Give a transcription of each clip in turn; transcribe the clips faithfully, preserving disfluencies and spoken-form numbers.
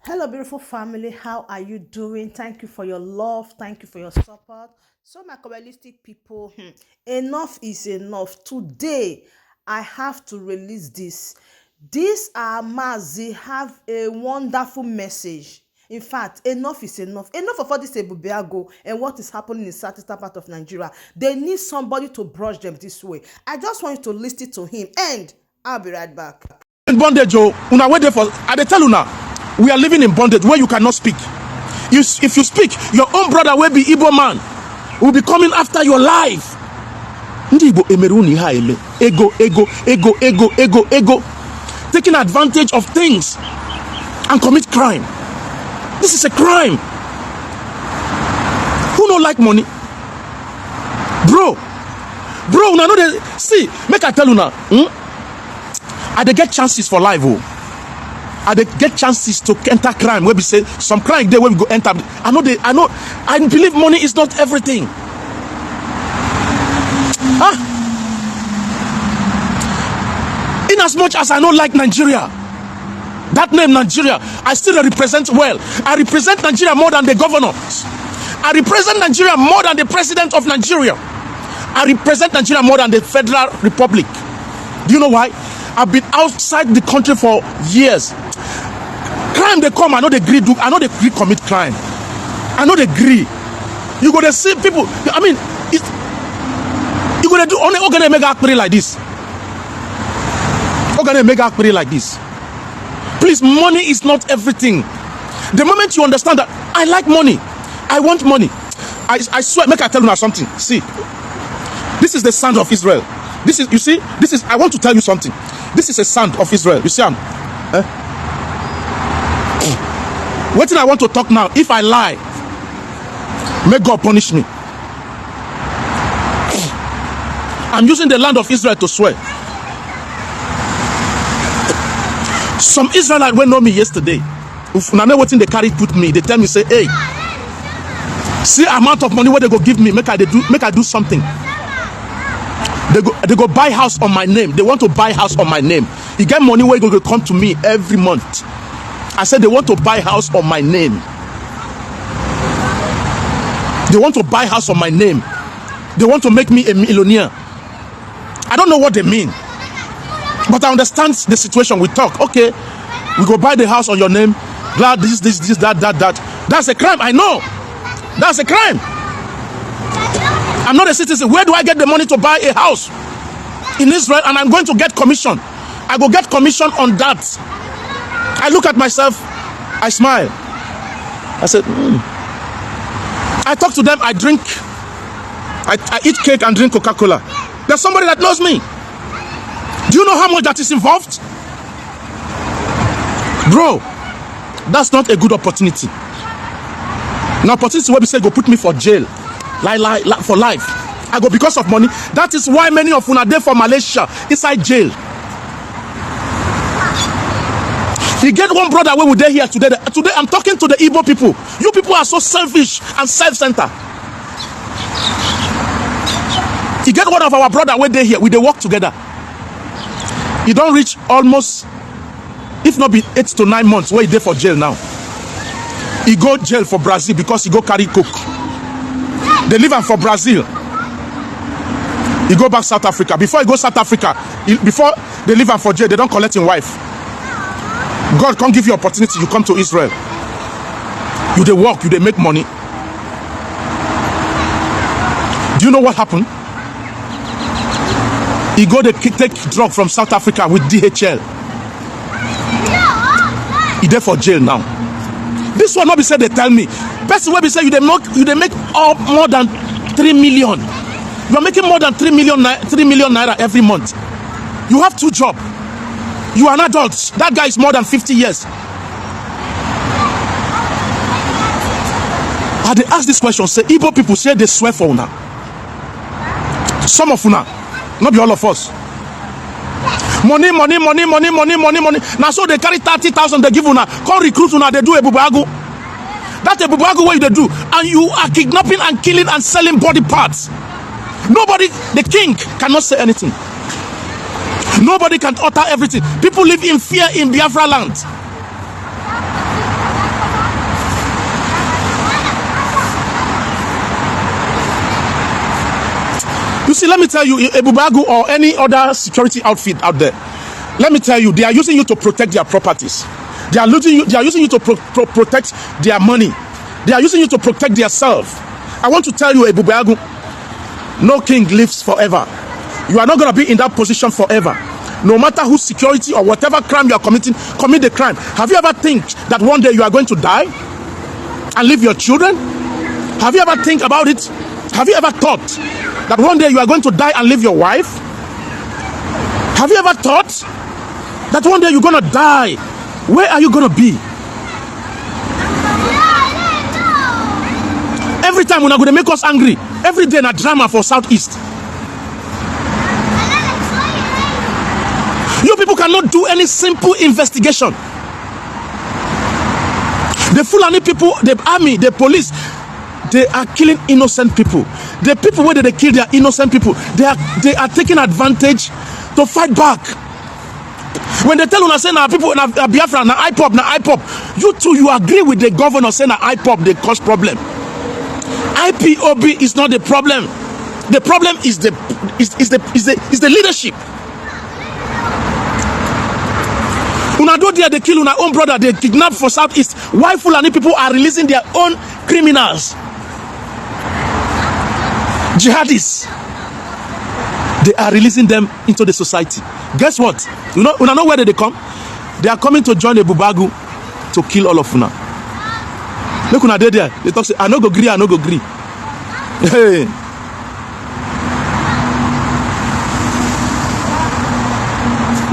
Hello, beautiful family. How are you doing? Thank you for your love. Thank you for your support. So, my Kabbalistic people, hmm, enough is enough. Today, I have to release this. This our Mazi have a wonderful message. In fact, enough is enough. Enough of all this Ebubeago and what is happening in southeastern part of Nigeria. They need somebody to brush them this way. I just want you to listen to him, and I'll be right back. In bondage, oh, una wey dey for, I dey tell una, we are living in bondage where you cannot speak. You, s- if you speak, your own brother wey be Igbo man will be coming after your life. Ndị Igbo emere unu ihe a ele. Ego, ego, ego, ego, ego, ego. Taking advantage of things and commit crime. This is a crime. Who no like money? Bro, bro, una no dey see, make I tell una, hmm? I dey get chances for life, oh. I dey get chances to enter crime wey be say some crime dey wey we go enter. I know they, I know, I believe money is not everything. Ah, in as much as I no like Nigeria, that name Nigeria, I still represent well. I represent Nigeria more than the governor. I represent Nigeria more than the president of Nigeria. I represent Nigeria more than the Federal Republic. Do you know why? I've been outside the country for years. Crime dey come, I no dey gree do, I no dey gree commit crime. I no dey gree. You go dey see people. I mean, it, you go dey do only okay dey make akpiri like this. Okay dey make akpiri like this. Please, money is not everything. The moment you understand that I like money, I want money. I, I swear, make I tell you now something. See, this is the sand of Israel. This is, you see, this is, I want to tell you something. This is a sand of Israel. You see am? Eh? Wetin I want to talk now, if I lie, may God punish me. I'm using the land of Israel to swear. Some Israelite wey know me yesterday, if una know wetin they carry put me, they tell me say, "Hey, see amount of money wey they go give me, make I dey do, make I do something." They go, they go buy house on my name. They want to buy house on my name. E get money wey go, go come to me every month. I said they want to buy house on my name. They want to buy house on my name. They want to make me a millionaire. I don't know what they mean, but I understand the situation. We talk, okay, we go buy the house on your name, blah, this, this, this, that, that, that. That's a crime, I know. That's a crime. I'm not a citizen. Where do I get the money to buy a house in Israel and I'm going to get commission? I go get commission on that. I look at myself, I smile. I said, "Hmm." I talk to them, I drink, I, I eat cake and drink Coca-Cola. There's somebody that knows me. Do you know how much that is involved? Bro, that's not a good opportunity. An opportunity wey be say go put me for jail, like, like, like, for life. I go because of money. That is why many of una dey for Malaysia inside jail. E get one brother wey we dey here today. Today I'm talking to the Igbo people. You people are so selfish and self-centered. E get one of our brother wey dey here. We dey work together. E don reach almost, if not be eight to nine months wey e dey for jail now. E go jail for Brazil because e go carry coke. They leave am for Brazil. E go back South Africa. Before e go South Africa, e, before they leave am for jail, they don collect him wife. God come give you opportunity, you come to Israel. You dey work, you dey make money. Do you know what happened? E go dey ki-, take drug from South Africa with D H L. E dey for jail now. This one no be say they tell me. Person wey be say you dey make, you dey make up more than three million. You are making more than three million nai-, three million naira every month. You have two job. You are an adult. That guy is more than fifty years. I dey ask this question, say Igbo people say they swear for una. Some of una, not be all of us. Money, money, money, money, money, money, money. Now so they carry thirty thousand, they give una, come recruit una, they do Ebubeagu. That Ebubeagu wey you dey do, and you are kidnapping and killing and selling body parts. Nobody, the king cannot say anything. Nobody can utter everything. People live in fear in Biafra land. You see, let me tell you, Ebubeagu or any other security outfit out there, let me tell you, they are using you to protect their properties. They are using you, they are using you to pro- pro- protect their money. They are using you to protect their self. I want to tell you, Ebubeagu, no king lives forever. You are not going to be in that position forever. No matter who security or whatever crime you are committing, commit the crime. Have you ever think that one day you are going to die and leave your children? Have you ever think about it? Have you ever thought that one day you are going to die and leave your wife? Have you ever thought that one day you're gonna die? Where are you gonna be? Every time una go dey make us angry, every day na drama for southeast. You people cannot do any simple investigation. The Fulani people, the army, the police, they are killing innocent people. The people wey dey kill, they are innocent people. They are they are taking advantage to fight back. When they tell una say na people na, na Biafra, na IPOB, na IPOB, you too, you agree with the governor say na IPOB dey cause problem. IPOB is not the problem. The problem is the is, is the is the is the leadership. Una do there, they kill una own brother, they kidnap for southeast. Why Fulani people are releasing their own criminals, jihadists? They are releasing them into the society. Guess what? You know, una know where they come? They are coming to join Ebubeagu to kill all of una. Make una dey there. They talk say, "I no go gree, I no go gree." Hey.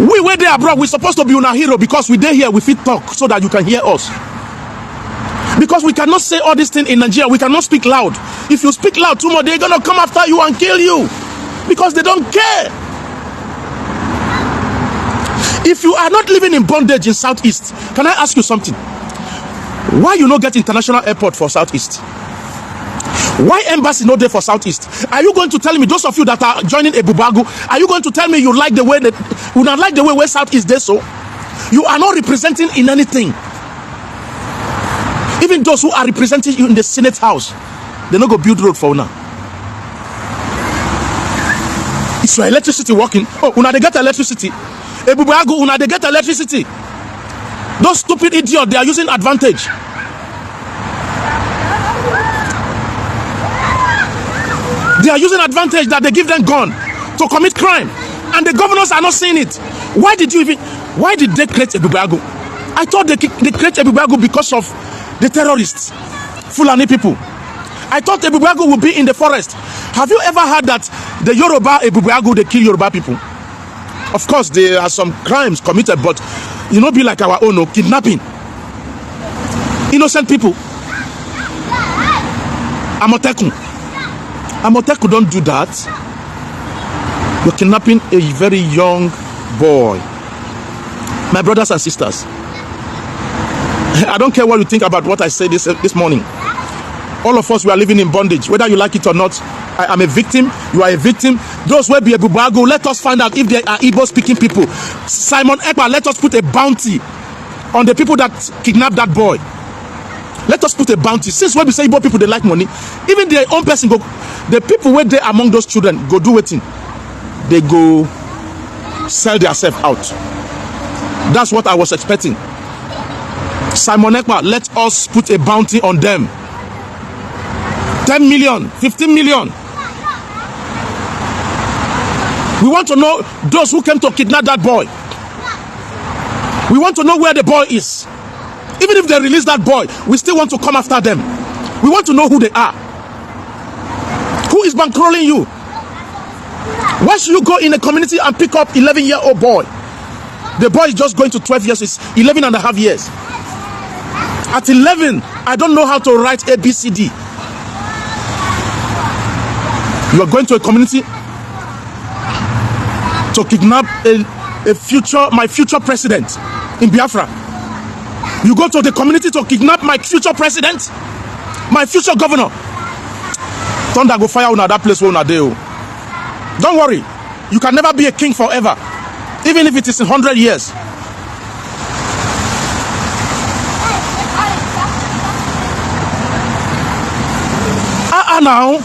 We wey dey abroad, we supposed to be una hero because we dey here, we fit talk so that you can hear us. Because we cannot say all this thing in Nigeria, we cannot speak loud. If you speak loud too much, they're gonna come after you and kill you because they don't care. If you are not living in bondage in southeast, can I ask you something? Why you no get international airport for southeast? Why embassy no dey for southeast? Are you going to tell me, those of you that are joining Ebubeagu, are you going to tell me you like the way that you not like the way where southeast dey so? You are not representing in anything. Even those who are representing you in the Senate House, they no go build road for una. Is your electricity working? Oh, una dey get electricity. Ebubeagu, una dey get electricity. Those stupid idiots, they are using advantage. They are using advantage that they give them gun to commit crime, and the governors are not seeing it. Why did you even? Why did they create Ebubeagu? I thought they, they create Ebubeagu because of the terrorists, Fulani people. I thought Ebubeagu would be in the forest. Have you ever heard that the Yoruba Ebubeagu, they kill Yoruba people? Of course, there are some crimes committed, but you know, be like our own, oh, kidnapping. Innocent people. Amotekun. Amotekun don't do that. You're kidnapping a very young boy. My brothers and sisters, I don't care what you think about what I said this, this morning. All of us, we are living in bondage. Whether you like it or not, I am a victim. You are a victim. Those wey be Ebubeagu, let us find out if they are Igbo speaking people. Simon Ekpa, let us put a bounty on the people that kidnapped that boy. Let us put a bounty. Since wey be say Igbo people, they like money, even their own person go, the people wey dey among those children go do wetin? They go sell themselves out. That's what I was expecting. Simon Ekpa, let us put a bounty on them. Ten million, fifteen million. We want to know those who came to kidnap that boy. We want to know where the boy is. Even if they release that boy, we still want to come after them. We want to know who they are. Who is bankrolling you? Why should you go in a community and pick up eleven year old boy? The boy is just going to twelve years, it's eleven and a half years. At eleven, I don't know how to write A B C D. You are going to a community to kidnap a, a future, my future president in Biafra. You go to the community to kidnap my future president, my future governor. Thunder go fire una that place where una dey o. Don't worry, you can never be a king forever, even if it is in hundred years. Ah, ah, now.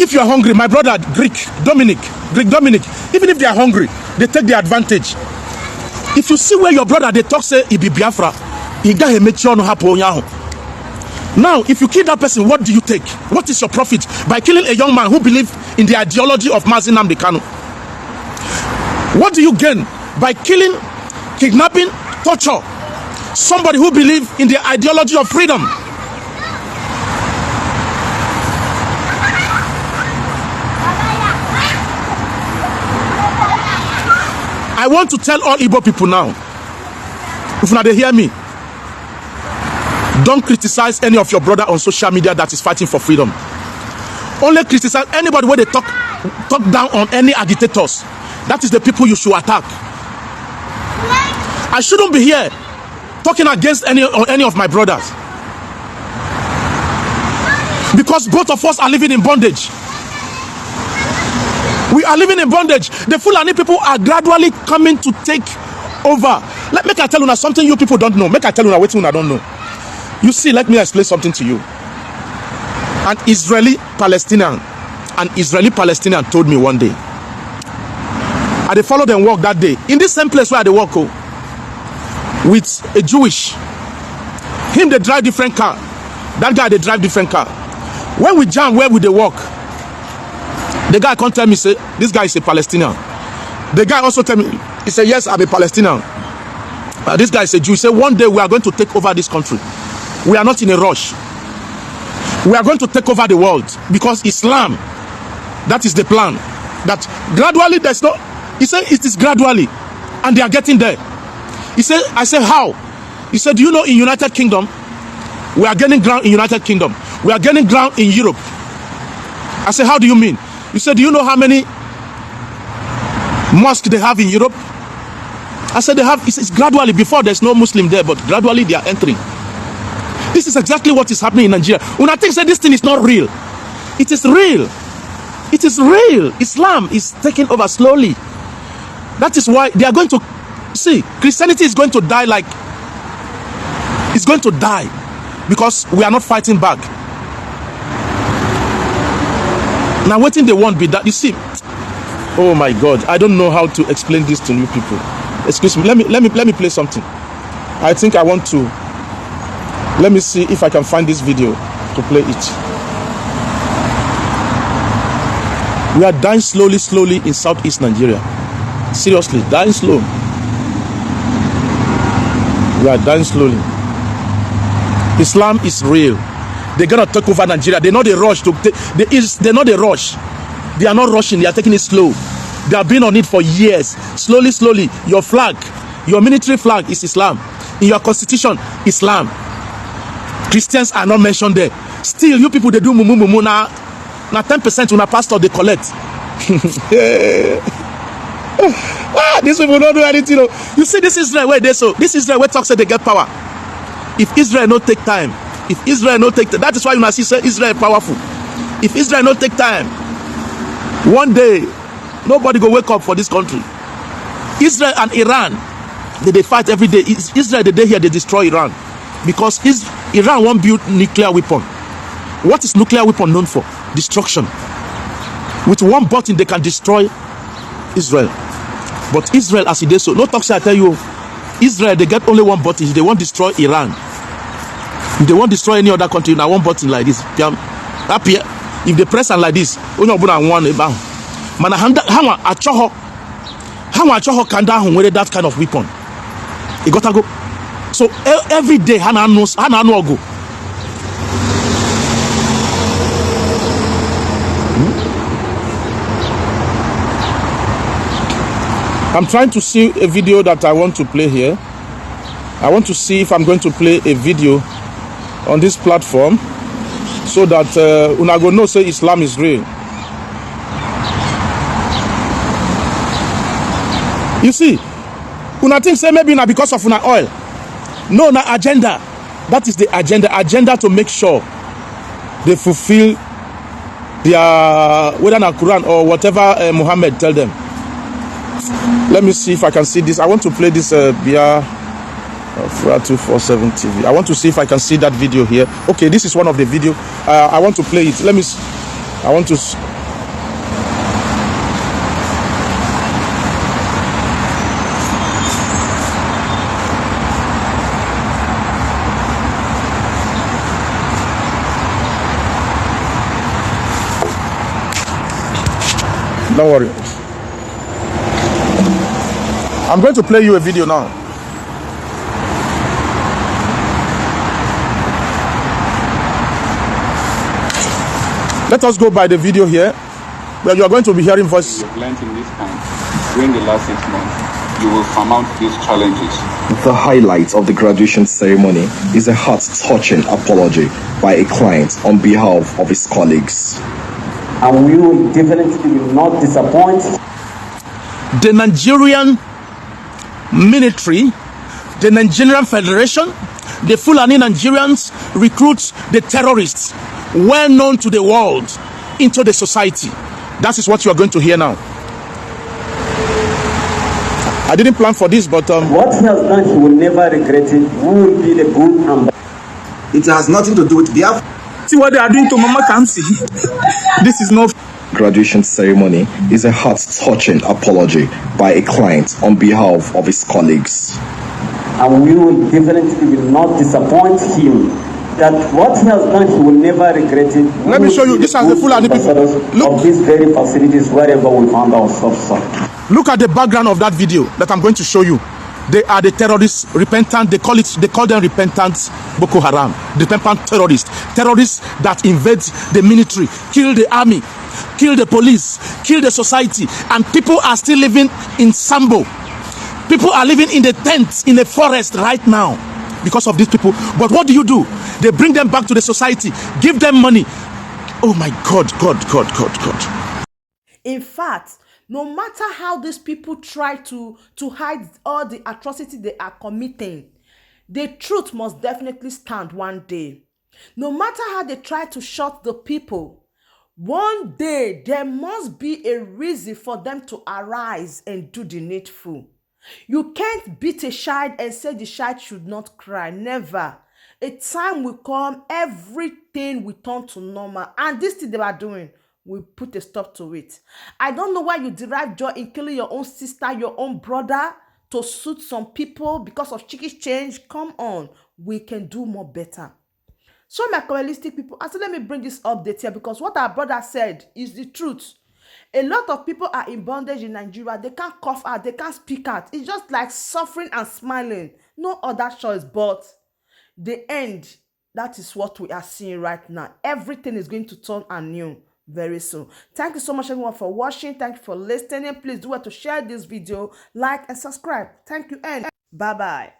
If you are hungry, my brother Greek Dominic, Greek Dominic, even if they are hungry, they take the advantage. If you see where your brother they talk say he be Biafra, he got a mature no happen. Now, if you kill that person, what do you take? What is your profit by killing a young man who believe in the ideology of Mazi Nnamdi Kanu? What do you gain by killing, kidnapping, torture somebody who believe in the ideology of freedom? I want to tell all Igbo people now, if una dey hear me, don't criticize any of your brother on social media that is fighting for freedom. Only criticize anybody where they talk talk down on any agitators. That is the people you should attack. I shouldn't be here talking against any on any of my brothers, because both of us are living in bondage. We are living in bondage. The Fulani people are gradually coming to take over. Let make I tell you now something you people don't know. Make I tell you now wetin una don't know. You see, let me explain something to you. An Israeli Palestinian, an Israeli Palestinian told me one day. I dey follow them work that day in this same place where I dey work, oh, with a Jewish. Him dey drive different car. That guy dey drive different car. When we jam where we dey work, the guy come tell me say this guy is a Palestinian. The guy also tell me, he said, "Yes, I'm a Palestinian." Uh, this guy is a Jew. He said, "One day we are going to take over this country. We are not in a rush. We are going to take over the world because Islam, that is the plan." That gradually, there's no, he said, "It is gradually, and they are getting there." He said, I said, "How?" He said, "Do you know in United Kingdom, we are gaining ground in United Kingdom. We are gaining ground in Europe." I said, "How do you mean?" He said, "Do you know how many mosques they have in Europe?" I said, "They have, it's, it's gradually, before there's no Muslim there, but gradually they are entering." This is exactly what is happening in Nigeria. When I think say this thing is not real, it is real. It is real. Islam is taking over slowly. That is why they are going to see Christianity is going to die, like, it's going to die because we are not fighting back. Now, waiting they won't be that. You see, oh my God, I don't know how to explain this to you people. Excuse me. Let me let me let me play something. I think I want to. Let me see if I can find this video to play it. We are dying slowly, slowly in southeast Nigeria. Seriously, dying slow. We are dying slowly. Islam is real. They're gonna take over Nigeria. They know they rush to. They, they is. They know they rush. They are not rushing. They are taking it slow. They have been on it for years. Slowly, slowly. Your flag, your military flag is Islam. In your constitution, Islam. Christians are not mentioned there. Still, you people they do mumu mumu now. Now ten percent una pastor they collect. Ah, these people don't do anything, oh. You see this Israel where they so. This Israel where talk say they get power. If Israel no take time, if Israel no take, that is why you must see say Israel powerful. If Israel no take time, one day nobody go wake up for this country. Israel and Iran, they, they fight every day. Is- Israel, the day here, they destroy Iran because is Iran won't build nuclear weapon. What is nuclear weapon known for? Destruction. With one button, they can destroy Israel. But Israel, as it is so, no talk say I tell you, Israel, they get only one button. If they want destroy Iran, if they want destroy any other country, now one button like this. Piam, up here. If they press am like this, only open and one about. Mana handa hawa achoho, hawa achoho kanda hungwere that kind of weapon. It got to go. So e- every day, hana no, hana no go. I'm trying to see a video that I want to play here. I want to see if I'm going to play a video on this platform so that uh, una go know say Islam is real. You see, una think say maybe na because of una oil. No, na agenda. That is the agenda. Agenda to make sure they fulfill their, whether na Quran or whatever uh, Muhammad tell them. Let me see if I can see this. I want to play this uh, Bia uh, Fura two four seven T V. I want to see if I can see that video here. Okay, this is one of the video. Uh, I want to play it. Let me. S- I want to. S- Don't worry. I'm going to play you a video now. Let us go by the video here, where you are going to be hearing voice. You've learned in this time, during the last six months, you will surmount these challenges. The highlight of the graduation ceremony is a heart-touching apology by a client on behalf of his colleagues. And we will definitely will not disappoint. The Nigerian military, the Nigerian Federation, the Fulani Nigerians recruit the terrorists, well known to the world, into the society. That is what you are going to hear now. I didn't plan for this, but, um, what he has done, he will never regret it. Who will be the good and bad? It has nothing to do with Biafra. See what they are doing to Mama Kamsi. This is not. Graduation ceremony is a heart-touching apology by a client on behalf of his colleagues. And we will definitely will not disappoint him. That what he has done, he will never regret it. Let me show you. These are the Fulani people. Look. Of these very facilities, wherever we found ourselves. Look at the background of that video that I'm going to show you. They are the terrorists, repentant. They call it. They call them repentant Boko Haram. Repentant terrorists. Terrorists that invade the military, kill the army, kill the police, kill the society, and people are still living in Sambo. People are living in the tents in the forest right now because of these people. But what do you do? They bring them back to the society, give them money. Oh my God, God, God, God, God. In fact, no matter how these people try to, to hide all the atrocity they are committing, the truth must definitely stand one day. No matter how they try to shut the people, one day there must be a reason for them to arise and do the needful. You can't beat a child and say the child should not cry. Never. A time will come, everything will turn to normal. And this thing they are doing will put a stop to it. I don't know why you derive joy in killing your own sister, your own brother, to suit some people because of chicken change. Come on, we can do more better. So my Kabbalistic people, I said, let me bring this update here because what our brother said is the truth. A lot of people are in bondage in Nigeria. They can't cough out, they can't speak out. It's just like suffering and smiling. No other choice but the end. That is what we are seeing right now. Everything is going to turn anew very soon. Thank you so much, everyone, for watching. Thank you for listening. Please do well to share this video, like, and subscribe. Thank you, and bye-bye.